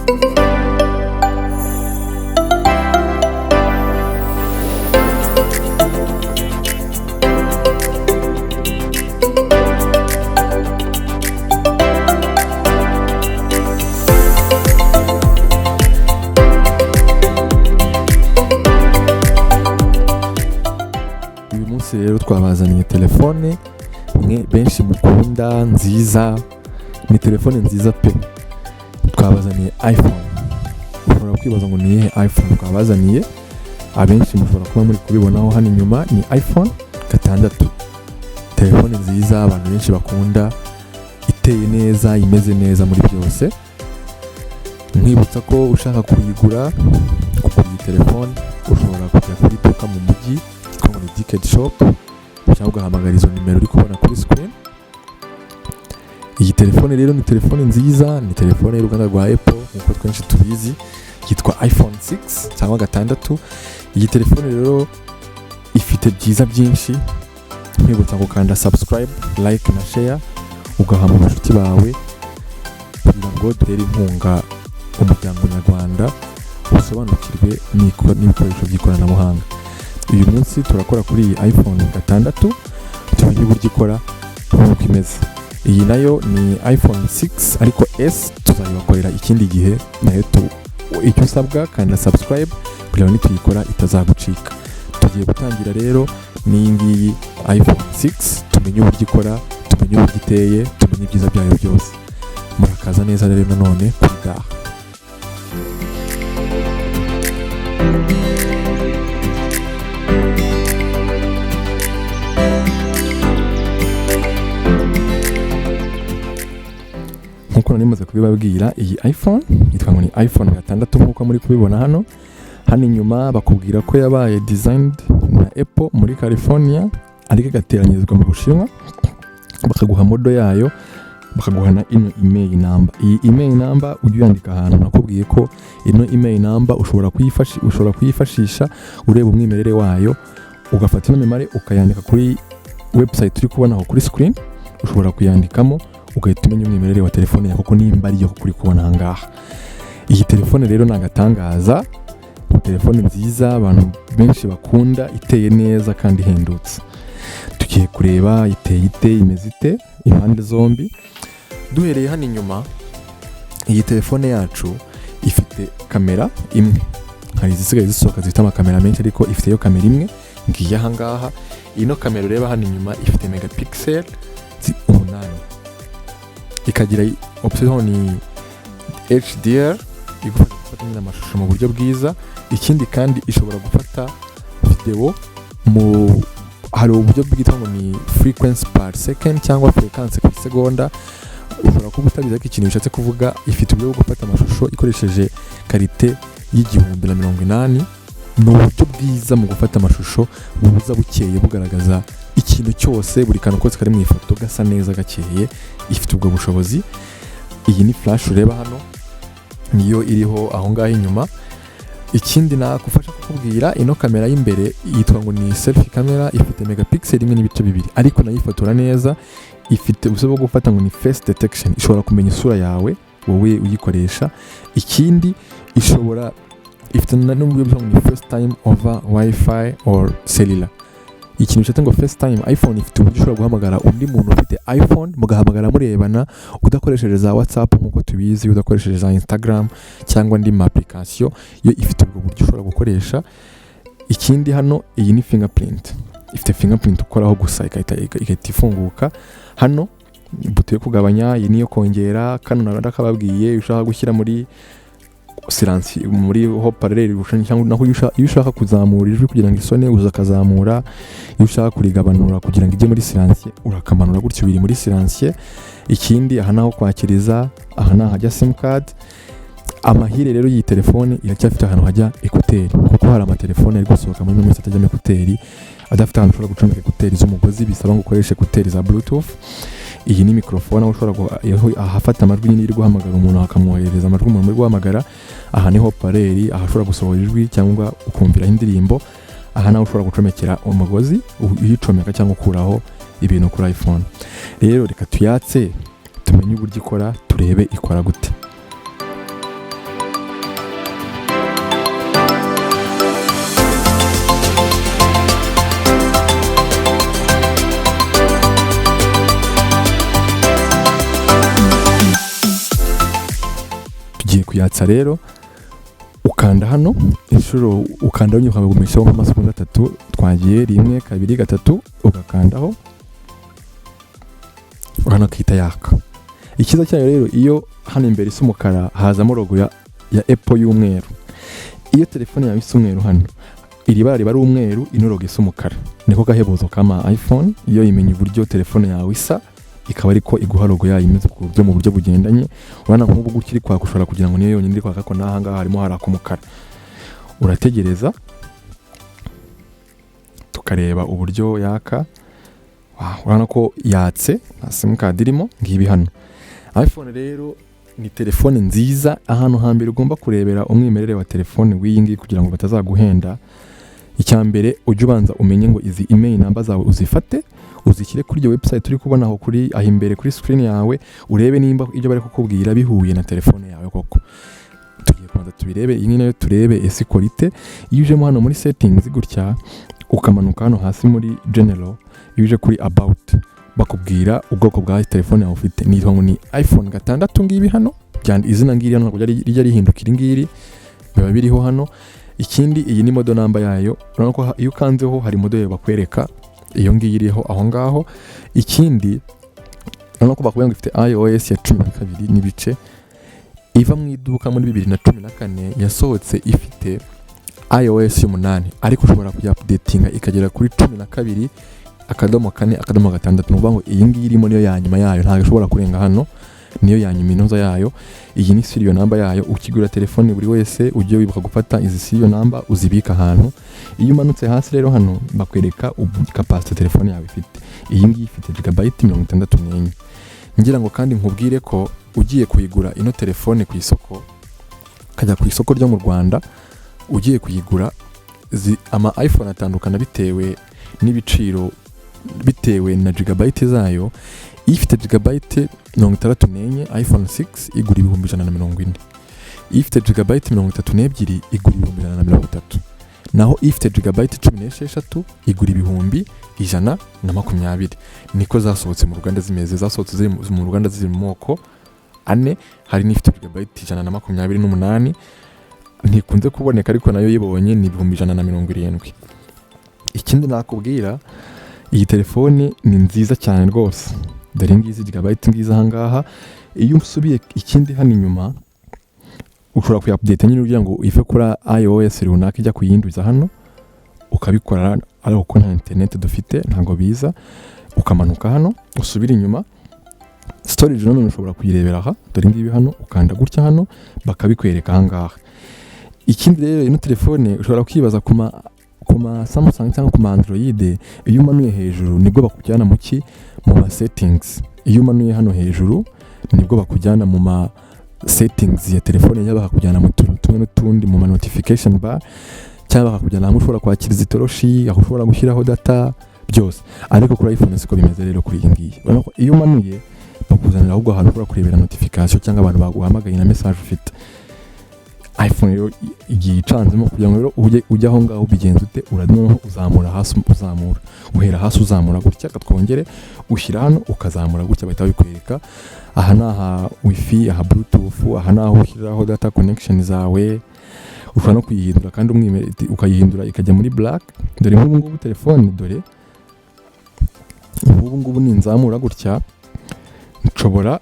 Uyu munsi rero twabazaniye telefone mwe benshi mukunda nziza. Ni telefone nziza pe. Twabazaniye iPhone. Ushobora kwibaza ngo ni iyihe iPhone twabazaniye? Abenshi mushobora kuba muri kubibonaho hano inyuma, ni iPhone 6, telefone nziza abantu benshi bakunda, iteye neza, imeze neza muri byose. Nkwibutsa ko ushaka kuyigura, kugura iyi telefone, ushobora kujya kuri iduka mu mujyi yitwa ngo ni Decade Shop, cyangwa ugahamagara izo nimero uri kubona kuri screen. Iyi telefone rero ni telefone nziza, ni telefone y'uruganda rwa Apple nk'uko twinshi tubizi, yitwa iPhone 6 cyangwa 6. Iyi telefone rero ifite byiza byinshi. Nkwibutsa gukanda subscribe, like na share, ugahamagara abashuti bawe kugira ngo dutere inkunga umuryango nyarwanda usobanukirwe n'ibikoresho by'ikoranabuhanga. Uyu munsi turakora kuri iyi iPhone 6, tumenye uburyo ikora n'uko imeze. Iyi nayo ni iPhone 6 ariko S, tuzayibakorera ikindi gihe nayo. Icyo usabwa, kanda subscribe kugira ngo nituyikora itazagucika. Tugiye gutangira rero n'iyi ngiyi iPhone 6, tumenye uburyo ikora, tumenye uburyo iteye, tumenye ibyiza byayo byose. Murakaza neza rero nanone kuri Daha. Nk'uko nari maze kubibabwira, iyi iPhone yitwa ngo ni iPhone 6 nk'uko muri kubibona hano. Hano inyuma bakubwira ko yabaye designed na Apple muri California, ariko igateranyirizwa mu Bushinwa. Bakaguha model yayo, bakaguha na ino IMEI number. Iyi IMEI number ujye uyandika ahantu. Nakubwiye ko ino IMEI number ushobora kuyifashisha ureba umwimerere wayo, ugafata ino mibare ukayandika kuri website uri kubona aho kuri screen. Ushobora kuyandikamo ugahita umenya umwimerere wa telefone yawe kuko nimba ariyo kuri kubona aha ngaha. Iyi telefone rero ni agatangaza, ni telefone nziza abantu benshi bakunda, iteye neza kandi ihendutse. Tugiye kureba iteye ite, imeze ite impande zombi. Duhereye hano inyuma, iyi telefone yacu ifite kamera imwe. Hari izisigaye zisohoka zifite amakamera menshi, ariko ifite yo kamera imwe, ngiyi aha ngaha. Ino kamera ureba hano inyuma ifite megapixel 8, ikagira option ni HDR, igufasha gufata nyine amashusho mu buryo bwiza. Ikindi kandi ishobora gufata videwo mu hari uburyo bwitwa ngo ni frequency per second cyangwa fréquence ku isegonda. Ushobora kuba utabizi, ariko ikintu bishatse kuvuga, ifite uburyo bwo gufata amashusho ikoresheje qualité y'1080. Ni uburyo bwiza mu gufata amashusho, buza bukeye, bugaragaza ikintu cyose, buri kantu kose kari mu ifoto gasa neza, gakeye. Ifite ubwo bushobozi. Iyi ni flash ureba hano, niyo iriho aho ngaho inyuma. Ikindi nakufasha kukubwira, ino kamera y'imbere yitwa ngo ni selfie camera, ifite megapixel 1.2, ariko nayo ifotora neza. Ifite uburyo bwo gufata ngo ni face detection, ishobora kumenya isura yawe wowe uyikoresha. Ikindi ishobora ifite n'uburyo bwo ngo ni FaceTime over WiFi or cellular. Ikintu bishatse ngo FaceTime, iPhone ifite uburyo ushobora guhamagara undi muntu ufite iPhone, mugahamagara murebana, udakoresheje za WhatsApp nk'uko tubizi, udakoresheje za Instagram cyangwa andi ma application. Yo ifite ubwo buryo ushobora gukoresha. Ikindi hano, iyi ni fingerprint, ifite fingerprint, ukoraho gusa igahita ifunguka. Hano buto yo kugabanya, iyi niyo kongera. Kano nakababwiye, iyo ushaka gushyira muri silence, muri haut-parleur, cyangwa naho iyo ushaka kuzamura ijwi kugira ngo isone, uza akazamura. Iyo ushaka kurigabanura kugira ngo ijye muri silence, urakamanura gutyo, biri muri silence. Ikindi, aha naho kwakiriza, aha ni ahajya SIM card. Amahire rero y'iyi telefone, iracyafite ahantu hajya écouteurs, kuko hari amatelefone ari gusohoka muri ino minsi atajyamo écouteurs, adafite ahantu ushobora gucomeka écouteurs z'umugozi, bisaba ngo ukoreshe écouteurs za Bluetooth. Iyi ni microphone, aho ushobora ahafata amajwi nyine iri guhamagara umuntu, akamwoherereza amajwi umuntu uri guhamagara. Aha ni haut-parleur, aha ushobora gusohora ijwi cyangwa ukumviraho indirimbo. Aha naho ushobora gucomekera umugozi, uyicomeka cyangwa ukuraho ibintu kuri iPhone. Rero reka tuyatse, tumenye uburyo ikora, turebe ikora gute. Kuyatsa rero, ukanda hano inshuro, ukanda nyine ukagumishaho nk'amasegonda 3. Twagiye, rimwe, kabiri, gatatu, ugakandaho, urabona ko ihita yaka. Icyiza cyayo rero, iyo hano imbere isa umukara, hazamo logo ya Apple y'umweru. Iyo telefone yawe isa umweru, hano iri bara riba ari umweru, ino logo isa umukara. Niko gahebuzo k'ama iPhone. Iyo imenya uburyo telefone yawe isa, ikaba ariko iguha logo yayo imeze ku buryo mu buryo bugendanye. Urabona nk'ubu gutya iri kwaka, ushobora kugira ngo niyo yonyine iri kwaka, ko n'aha ngaha harimo haraka umukara. Urategereza tukareba uburyo yaka. Wow, urabona ko yatse, nta simukadi irimo. Ngibi hano. iPhone rero ni telefone nziza. Ahantu hambere ugomba kurebera umwimerere wa telefone w'iyi ngiyi kugira ngo batazaguhenda, icya mbere ujye ubanza umenye ngo izi IMEI number zawe uzifate, uzishyire kuri iyo website uri kubona aho kuri aho imbere kuri screen yawe, urebe nimba ibyo bari kukubwira bihuye na telefone yawe koko. Tugiye kubanza tubirebe. Iyi ngiyi nayo turebe ese ikora ite. Iyo ujemo hano muri settings gutya, ukamanuka hano hasi muri general, iyo uje kuri about, bakubwira ubwoko bwa telefone yawe ufite. Nitwa ngo ni iPhone 6. Ngibi hano, izina ngiri hano ntabwo rijya rihinduka, iri ngiri biba biriho hano. Ikindi, iyi ni model number yayo. Urabona ko iyo ukanzeho hari model yayo bakwereka, iyo ngiyi iriho aho ngaho. Ikindi, urabona ko bakubwira ngo ifite iOS ya 12 n'ibice. Iva mu iduka muri 2014 yasohotse ifite iOS y'umunani, ariko ushobora kuyaupdatinga ikagera kuri 12.4.6. Ni ukuvuga ngo iyi ngiyi irimo niyo ya nyuma yayo, ntabwo ishobora kurenga hano, niyo ya nyuma inoza yayo. Iyi ni serial number yayo. Ukigura telefone, buri wese ujye wibuka gufata izi serial number uzibika ahantu. Iyo umanutse hasi rero hano, bakwereka capacité telefone yawe ifite. Iyi ngiyi ifite gigabyte 64. Ngira ngo kandi nkubwire ko ugiye kuyigura ino telefone ku isoko, ukajya ku isoko ryo mu Rwanda ugiye kuyigura, ama iPhone atandukana bitewe n'ibiciro, bitewe na gigabyte zayo. Ifite gigabyte 64, iPhone 6, igura 140,000. Ifite gigabyte 32 igura 130,000, naho ifite gigabyte 16 igura 120,000. Niko zasohotse mu ruganda zimeze. Zasohotse ziri mu ruganda ziri mu moko ane. Hari n'ifite gigabyte 128, ntikunze kuboneka, ariko nayo yibonye ni 170,000. Ikindi nakubwira, iyi telefone ni nziza cyane rwose. Dore ngizi gigabyte ngizi ahangaha. Iyo usubiye ikindi hano inyuma, ushobora kuyaupdate nyine kugira ngo ive kuri iOS runaka ijya kuyinduza hano, ukabikora, ariko kuko nta internet dufite ntabwo biza. Ukamanuka hano, usubira inyuma, storage nanone ushobora kuyirebera aha. Dore ngibi hano, ukanda gutya hano bakabikwereka ahangaha. Ikindi rero, ino telefone ushobora kwibaza ku ma Samsung cyangwa ku ma Android, iyo umanuye hejuru nibwo bakujyana mu ma settings. Iyo umanuye hano hejuru nibwo bakujyana mu ma settings ya telefone, cyangwa bakakujyana mu tuntu tumwe n'utundi, mu ma notification bar, cyangwa bakakujyana hamwe ushobora kwakira itoroshi, aho ushobora gushyiraho data byose. Ariko kuri iPhone siko bimeze. Rero kuri iyi ngiyi, urabona ko iyo umanuye bakuzanira ahubwo ahantu ushobora kurebera notification cyangwa abantu baguhamagaye na message ufite. iPhone rero igiye icanzemo. Kugira ngo rero ujye ujya aho ngaho ubigenza ute? Noneho uzamura hasi, uzamura, uhera hasi uzamura gutya. Twongere, ushyira hano ukazamura gutya, bahita babikwereka. Aha ni aha wifi, aha Bluetooth, aha ni aho ushyiriraho data connection zawe. Ushobora no kuyihindura kandi umwimerere, ukayihindura ikajya muri black. Dore nk'ubu ngubu telefone, dore nk'ubu ngubu ninzamura gutya, nshobora,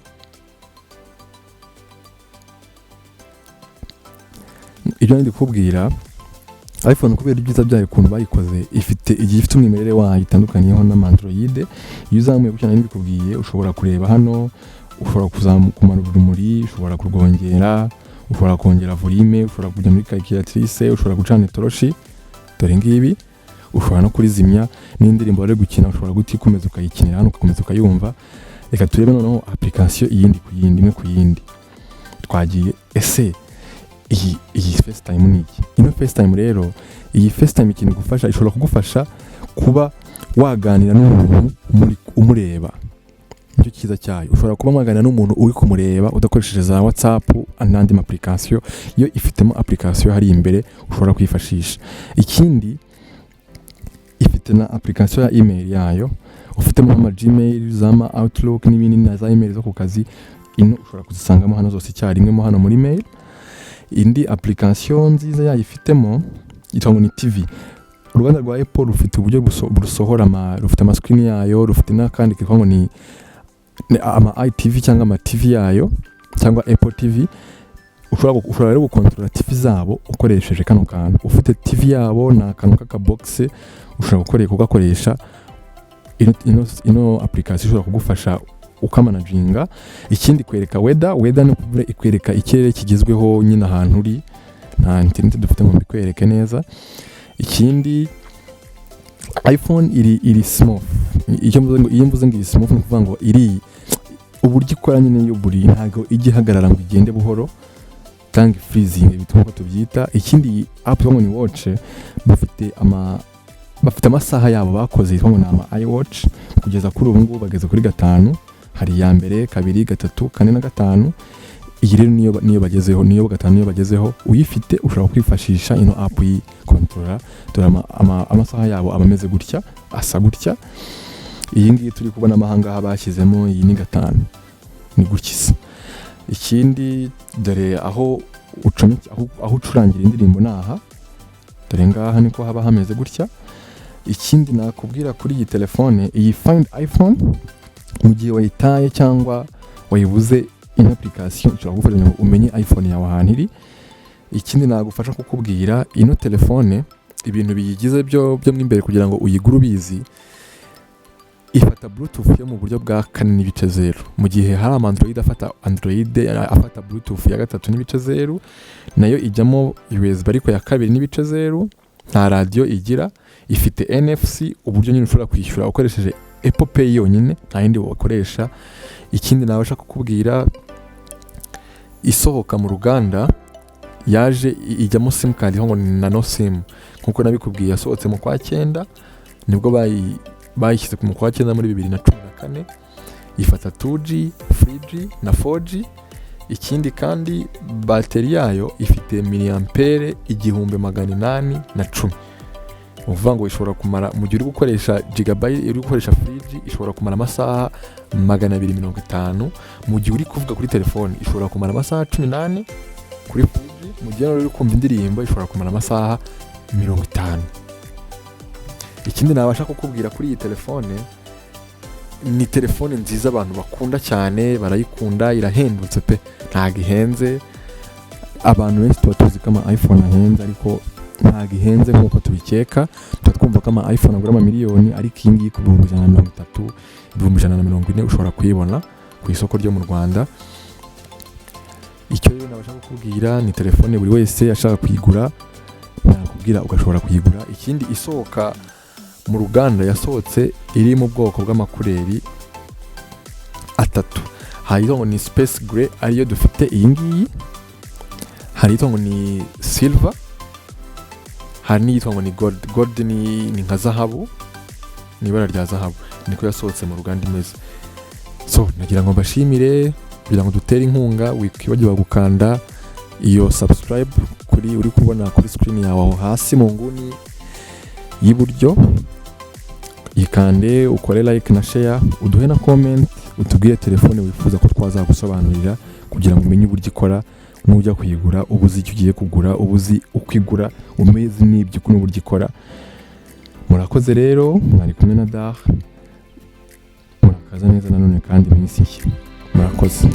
ibyo ndi kukubwira, iPhone kubera ibyiza byayo, ukuntu bayikoze, ifite igihe ifite umwimerere wayo itandukaniyeho n'ama Android. Iyo uzamuye gutya, nari mbikubwiye, ushobora kureba hano, ushobora kumanura urumuri, ushobora kurwongera, ushobora kongera volume, ushobora kujya muri calculatrice, ushobora gucana itoroshi, dore ngibi, ushobora no kurizimya. N'indirimbo bari gukina ushobora guhita ikomeza ukayikinira hano, ugakomeza ukayumva. Reka turebe noneho application iyindi ku yindi, imwe ku yindi. Twagiye. Ese iyi FaceTime ni iki? Ino FaceTime rero, iyi FaceTime ikintu igufasha, ishobora kugufasha kuba waganira n'umuntu umureba. Nicyo cyiza cyayo. Ushobora kuba mwaganira n'umuntu uri kumureba udakoresheje za WhatsApp n'andi ma application. Yo ifitemo application hari imbere ushobora kwifashisha. Ikindi, ifite na application ya email yayo. Ufitemo ama Gmail, zama Outlook n'ibindi, na za email zo ku kazi, ino ushobora kuzisangamo hano zose icyarimwe mo hano muri mail. Indi application nziza yayifitemo yitwa ngo ni TV. Uruganda rwa Apple rufite uburyo rusohora rufite ama screen yayo, rufite n'akandi kitwa ngo ni ama iTV cyangwa ama TV yayo cyangwa Apple TV. Ushobora rero gukontorora TV zabo ukoresheje kano kantu. Ufite TV yabo, ni akantu k'akabox ushobora kugakoresha. Ino application ishobora kugufasha ukamanaginga. Ikindi, kwereka weather. Weather ni ukuvuga ikwereka ikirere kigezweho nyine ahantu uri. Nta internet dufite ngo mbikwereke neza. Ikindi, iPhone iri smooth. Icyo mvuze ngo, iyo mvuze ngo iri smooth, ni ukuvuga ngo iri uburyo ikora nyine yo buri ntabwo ijya ihagarara ngo igende buhoro cyangwa freezing bituma uko tubyita. Ikindi, iyi app ngo ni watch, bafite amasaha yabo bakoze yitwa ngo ni ama iWatch. Kugeza kuri ubu ngubu bageze kuri gatanu. Hari iya mbere, kabiri, gatatu, kane na gatanu. Iyi rero niyo bagezeho, niyo gatanu, niyo bagezeho. Uyifite ushobora kwifashisha ino app yikontorora. Dore amasaha yabo aba ameze gutya, asa gutya. Iyi ngiyi turi kubona ahangaha bashyizemo, iyi ni gatanu, ni gutya isa. Ikindi, dore aho ucomeka, aho ucurangira indirimbo ni aha. Dore ngaha niko haba hameze gutya. Ikindi nakubwira kuri iyi telefone, iyi Find iPhone, mu gihe wayitaye cyangwa wayibuze, ino application ishobora kugufasha ngo umenye iPhone yawe ahantu iri. Ikindi nagufasha kukubwira, ino telefone ibintu biyigize byo mo imbere kugira ngo uyigure ubizi, ifata Bluetooth yo mu buryo bwa 4.0, mu gihe hari ama Android afata Android afata Bluetooth ya 3.0. Nayo ijyamo USB ariko ya 2.0. Nta radiyo igira. Ifite NFC, uburyo nyine ushobora kwishyura ukoresheje Apple Pay yonyine, nta yindi wakoresha. Ikindi nabasha kukubwira, isohoka mu ruganda yaje ijyamo simukadi ngo ni nano SIM. Nkuko nabikubwiye, yasohotse mu kwa cyenda, nibwo bayishyize mu kwa cyenda muri 2014. Ifata 2G, 3G na 4G. Ikindi kandi, bateri yayo ifite milliampere 1810. Ni ukuvuga ngo ishobora kumara, mu gihe uri gukoresha gigabyte, uri gukoresha 3G, ishobora kumara amasaha 250. Mu gihe uri kuvuga kuri telefone, ishobora kumara amasaha 14 kuri 3G. Mu gihe uri kumva indirimbo, ishobora kumara amasaha 50. Ikindi nabasha kukubwira kuri iyi telefone, ni telefone nziza abantu bakunda cyane, barayikunda. Irahendutse pe, ntabwo ihenze. Abantu benshi tuba tuzi ko ama iPhone ahenze, ariko ntabwo ihenze nk'uko tubikeka. Tuba twumva ko ama iPhone agura amamiliyoni, ariko iyi ngiyi ku 130,000, 140,000 ushobora kuyibona ku isoko ryo mu Rwanda. Icyo rero nabasha kukubwira, ni telefone buri wese ashaka kuyigura nakubwira ugashobora kuyigura. Ikindi, isohoka mu ruganda yasohotse iri mu bwoko bw'amakureri atatu. Hari iyitwa ngo ni space grey, ariyo dufite iyi ngiyi, hari iyitwa ngo ni silver, hari n'iyitwa ngo ni gold. Gold ni nka zahabu, ni ibara rya zahabu. Niko yasohotse mu ruganda imeze. So nagira ngo mbashimire. Kugira ngo dutere inkunga, wikwibagirwa gukanda iyo subscribe kuri uri kubona kuri screen yawe aho hasi mu nguni y'iburyo. Yikande, ukore like na share, uduhe na comment, utubwire telefone wifuza ko twazagusobanurira kugira ngo umenye uburyo ikora. Nujya kuyigura uba uzi icyo ugiye kugura, uba uzi uko igura, umeze n'ibyo n'uburyo ikora. Murakoze rero, mwari kumwe na Dar. Murakaza neza nanone kandi mu isi nshya. Murakoze.